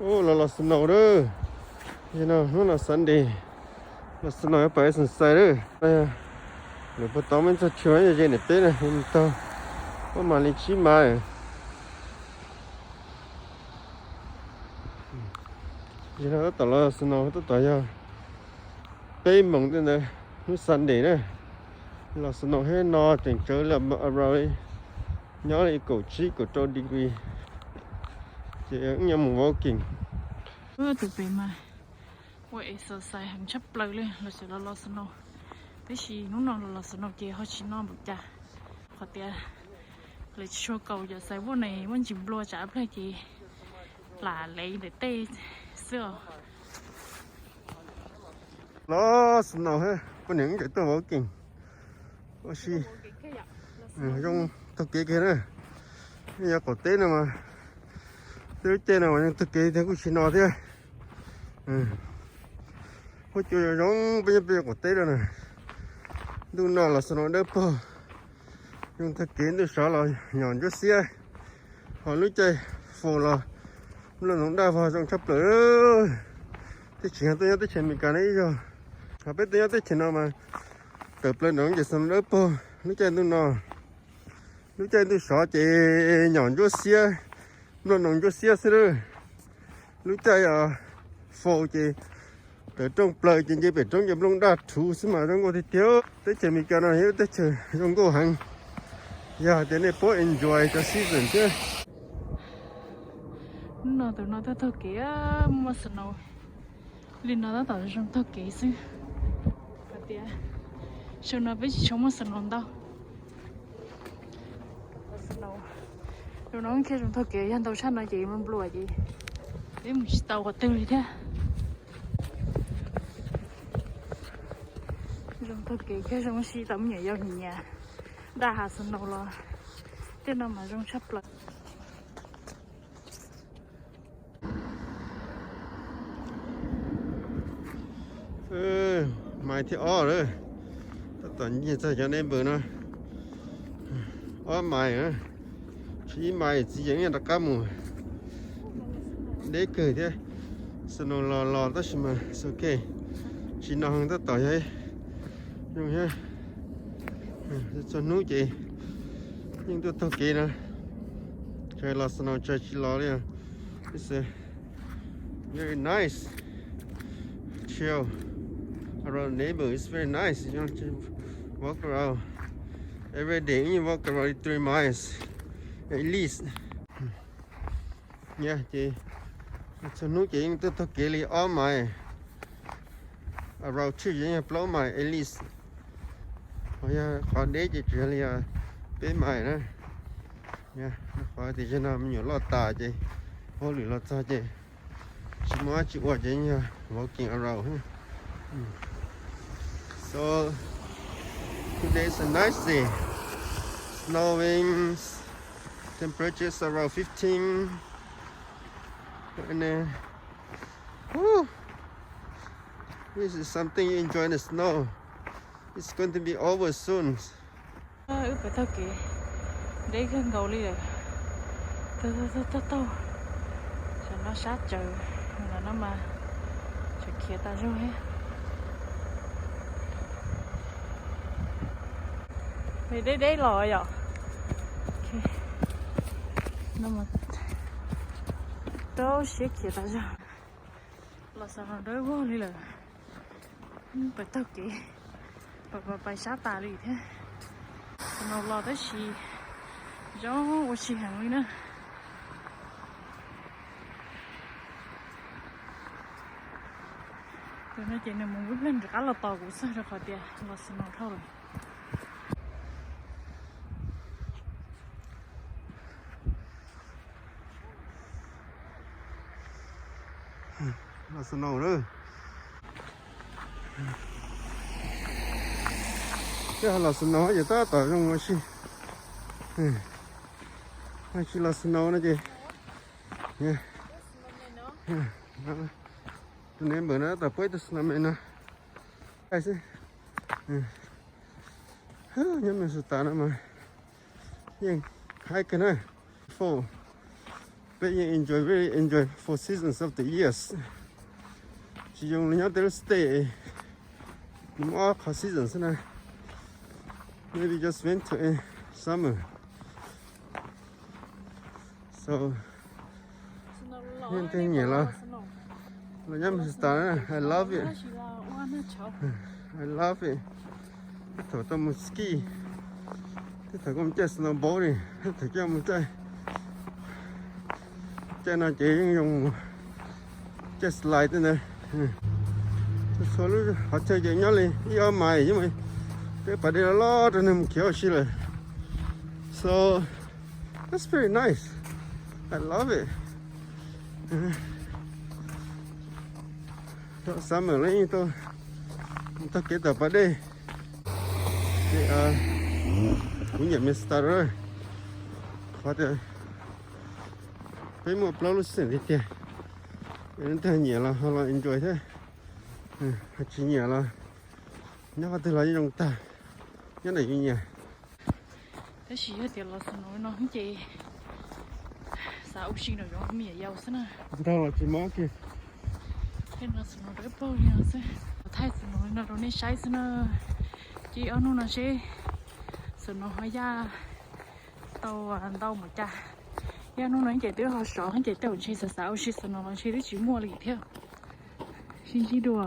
Los los snow lawm. Yog no hnub no Sunday, los snow pais Sunset lawm. Lawv puag tod muaj ib txoj chua ze niam peb na, mus taug puab mas li tsib mas. Yog no tab tom los snow tab tom yog peb moos tej ntawd, hnub Sunday na. Los snow hab no tseem tsawv li around nyob li kaum tsib kaum rau degree, ces wb yuav mus walking. Tus pem mas ua exercise heev tshaj plaws li los tseem los los snow. Tab sis hnub no los los snow ces ho tsis no npaum cas, qhov tias lawv tsis tshua kaus cov sidewalk ne, muaj ntsis nplua tsam ib pliag ces plam lev ntawm tej xwb os. Los snow hab, poj niam wb tseem tuaj walking ua si. Zoo taug kev kawg na. Yog qaum teb no mas, tej lub caij no mas zoo taug kev thiab kuj tsis no thiab. Huab cua zoo zoo peb nyob peb qaum teb no na. Ntuj no los snow dawb paug, zoo taug kev, ntuj sov los nyom ntsuab xiab, ho lub caij fall los nplooj ntoo daj vog zoo tshaj plaws. Teb chaws tuaj nyob teb chaws Amelikas no ib zaug, ho peb tuaj nyob teb chaws no mas tawm plaws nraum ces snow dawb paug. Lub caij ntuj no, lub caij ntuj sov ces nyom ntsuab xiab, nplooj ntoo ntsuab xiab xwb lawm. Lub caij fall ces tawm rooj plaws ces nce pem roob ces nplooj daj rhuv xwb mas zoo nkauj tiag tiag. Teb chaws Amelikas no yog teb chaws zoo nkauj heev, yog hais tias nej paub enjoy cov season thiab. Hnub no tus no tuaj taug kev, muaj snow li no tab tom zoo taug kev xwb. Hais tias xyoo no peb tsis tshua muaj snow ntau. Zoo no thiaj zoo taug kev, yog ntau tshaj no ces nplua ces peb mus tsis tau qhov twg li thiab. Zoo taug kev thiab zoo ua si tau me nyuam yaus nyiam nyiam daj hav snow los tej no mas zoo tshaj plaws. Mais thib ob lawm, tab tom nce txog cov neighbor no. Ob mais, tshuav ib mais txiv yeej rov qab mus. Deb kawg thiab, snow los los tab sis mas it's okay, tsis no heev, tab tom yog zoo thiab. Txhua hnub ces yeej tuaj taug kev no, txawm los snow txawm tsis los li. It's a very nice trail around the neighbor. It's very nice, you know, to walk around every day. You walk around three miles at least. Ces txhua hnub ces yeej tuaj taug kev li ob mais, around trip ces yog plaub mais at least. Ho yog qhov deb ces tsuas yog li peb mais na. Qhov tias zaum no me nyuam loj tas ces hauj lwm los txog ces tsis muaj dab tsi ua ces yog walking around. So today is a nice day. Snowing. Temperatures around fifteen. And uh, woo, this is something you enjoy in the snow. It's going to be over soon. Wb pem taug kev deb kawg nkaus li lawm. Taug taug taug, tam no sab tsawv, tam no mas tseem khiav tas zog thiab. Deb deb los yom. Rau siab khiav tas zog. Los xav no dawb vog li lawm. Pem taug kev pais sab tas li thiab. Tam no los tab sis zoo ua si heev li na. Tam no ces nws mus ib pliag rov qab los tos kuv xwb rau qhov tias los snow dhau lawm. Los snow lawm. Twb los snow ces tab tom zoo ua si. Tsis los snow no ces tus neighbor no tab tom puab ib tug snowman no xwb. Nyob Minnesota no mas yeej hais kawg na. Fall. Peb yeej enjoy, very enjoy four seasons of the years. Tsis zoo li nyob tej lub state, nws muaj ob qho season xwb na. Maybe just winter and summer. So, yeej tej nyiam los, los nyob Minnesota na, I love it. I love it. Tej thaum tau mus ski, tej thaum koj mus caij snowboarding, tej thaum koj mus caij, caij no ces yeej zoo mus caij slide tej ntawd. Txhua lub qhov chaw ces nyob li ib ob mais xwb mas, tej pas dej loj loj rau neeg mus khiav ua si lawm. So that's very nice. I love it. Thaum summer los yeej tau taug kev tom pas dej. Ces kuv nyiam Minnesota, qhov tias peb muaj plaub lub season tiag tiag. Leej twg nyiam los ho los enjoy thiab, ho tsis nyiam los nyob qhov twg los yeej zoo tag, nyob ntawm yus nyiam. Tab sis yog tias los snow no ces xav ua si nraum zoov me nyuam yaus xwb na. Ntag los tsis mob kiag. Tej no snow rau ib paug li no xwb. Thaij snow li no rau nej saib xwb na. Ces ob hnub no seb snow ho yaj tau ntau npaum cas. Yaj hnub no ces twb ho sov ces tej zaum ntshe xav xav ua si snow los ntshe twb tsis muaj li thiab. Sib ntsib dua.